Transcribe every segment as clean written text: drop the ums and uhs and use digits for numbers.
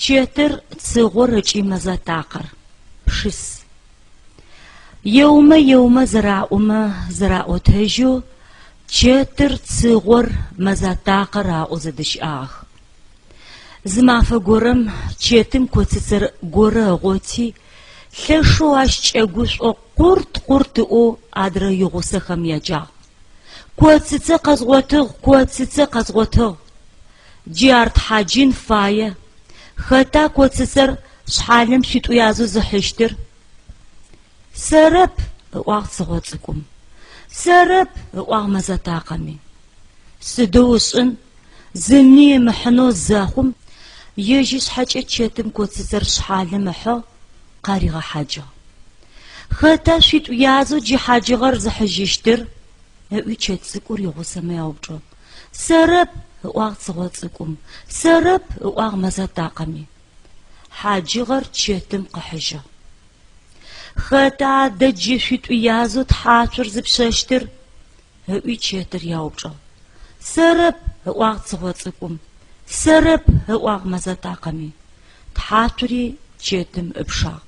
Чэтыр, цыгъор ыкӏи мэзатакъэр. Пшыс. Еумэ еумэ зэраӏомэ зэраӏотэжьэу чэтыр, цыгъор, мэзатакъэр аӏоу зэдыщыӏагъэх. Зы мафэ горэм чэтым коцыцэр горэ ыгъоти, лъэшэу ащ кӏэгушӏоу къурт-къурт ыӏоу адрэ игъусэхэм яджагъ. Коцыцэ къэзгъотыгъ, коцыцэ къэзгъотыгъ! Джы ар тхьаджын фае. Хэта коцыцэр шъхьалым шъуитӏу язэу зыхьыщтыр? Сэрэп, ыӏуагъ цыгъо цӏыкӏум. Сэрэп, ыӏуагъ мэзатакъэми. Сыдэу ышӏын, зыми ымыхьынэу зэхъум, ежь ышъхьэкӏэ чэтым коцыцэр шъхьалым ыхьыгъ, къаригъэхьаджыгъ. Хэта шъуитӏу язэу джы хьаджыгъэр зыхьыжьыщтыр? Ыӏуи чэт цӏыкӏур игъусэмэ яупчӏыгъ. Сэрэп, ыӏуагъ цыгъо цӏыкӏум, сэрэп, ыӏуагъ мэзатакъэми. Хьаджыгъэр чэтым къыхьыжьыгъ. Хэта адэ джы шъуитӏу язэу тхьацур зыпшъэщтыр? ыӏуи чэтыр яупчӏыгъ. Сэрэп, ыӏуагъ цыгъо цӏыкӏум, сэрэп, ыӏуагъ мэзатакъэми. Тхьацури чэтым ыпшагъ.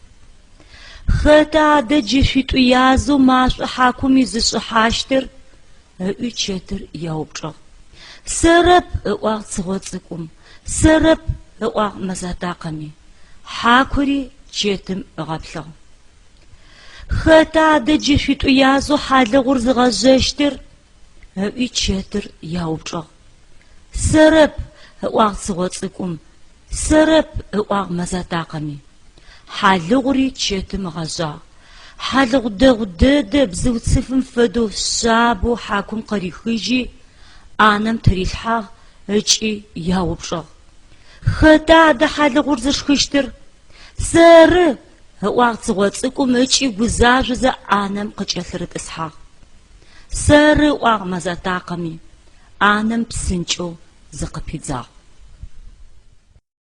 Хэта адэ джы шъуитӏу язэу машӏо хьакум изышӏыхьащтыр? ыӏуи чэтыр яупчӏыгъ. Сэрэп, ыӏуагъ цыгъо цӏыкӏум, сэрэп, ыӏуагъ мэзатакъэми. Хьакури чэтым ыгъэплъыгъ. Хэта адэ джы шъуитӏу язэу хьалыгъур зыгъэжъэщтыр? ыӏуи чэтыр яупчӏыгъ. Сэрэп, ыӏуагъ цыгъо цӏыкӏум, сэрэп, ыӏуагъ мэзатакъэми. Хьалыгъури чэтым ыгъэжъагъ. Хьалыгъу дэгъу дэдэ бзыуцыфым фэдэу шъабэу хьакум къырихыжьи, ӏанэм тырилъхьагъ ыкӏи яупчӏыгъ. Хэта адэ хьалыгъур зышхыщтыр? Сэры! ыӏуагъ цыгъо цӏыкӏум ыкӏи гузажъозэ ӏанэм къыкӏэлъырытӏысхьагъ. Сэры, ыӏуагъ мэзатакъэми, ӏанэм псынкӏэу зыкъыпидзагъ.